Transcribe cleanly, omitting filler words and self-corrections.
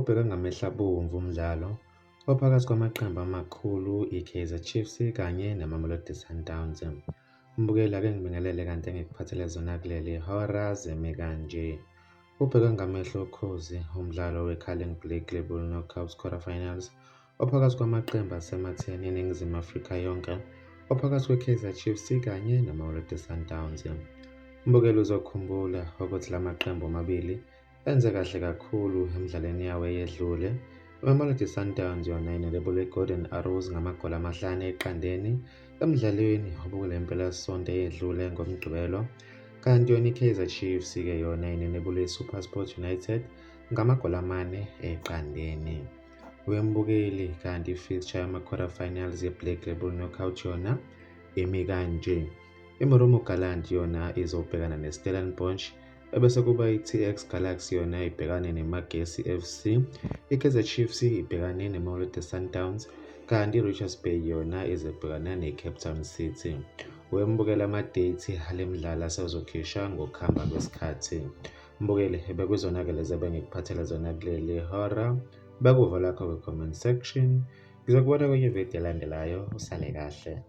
Ubhekwe ngamehlo abomvu umdlalo ophakathi kwamaqembu amakhulu iKaizer Chiefs kanye neMamelodi Sundowns. Mbukeli, ake ngibingelele kanti engikuphathele zona kuleli hora zimi kanje. Ubhekwe ngamehlo okhozi umdlalo weCarling Black Label Knockouts Quarter-Finals ophakathi kwamaqembu asematheni eNingizimu Afrika yonke ophakathi kweKaizer Chiefs kanye neMamelodi Sundowns. Mbukeli, uzokhumbula ukuthi la maqembu omabili enze kahle kakhulu emidlalweni yawo eyedlule. IMamelodi Sundowns yona inelebula iGolden Arrows ngamagoli 5-0 emdlalweni obukule mpelasonto eyedlule ngoMgqibelo. Kanti yona iKaizer Chiefs-ke yona inenebula iSuperSport United ngamagoli 4-0. Wembukeli, kanti i-fixture yama-quarter finals ye-Black Label Knockout yona imi kanje. IMarumo Gallant yona izobhekana neStellenbosch, ebese kuba i-TS Galaxy yona ibhekane neMagesi FC, iKaizer Chiefs ibhekane neMamelodi Sundowns, kanti i-Richards Bay yona izobhekana ne-Cape Town City. Wembukela, ama-date ale midlalo asezokhishwa ngokuhamba kwesikhathi. Mbukeli, bekuzona-ke lezi ebengikuphathele zona kuleli hora. Beka uvo lakho kwi-comment section. Ngizokubona kwenye ividiyo elandelayo. Usale kahle.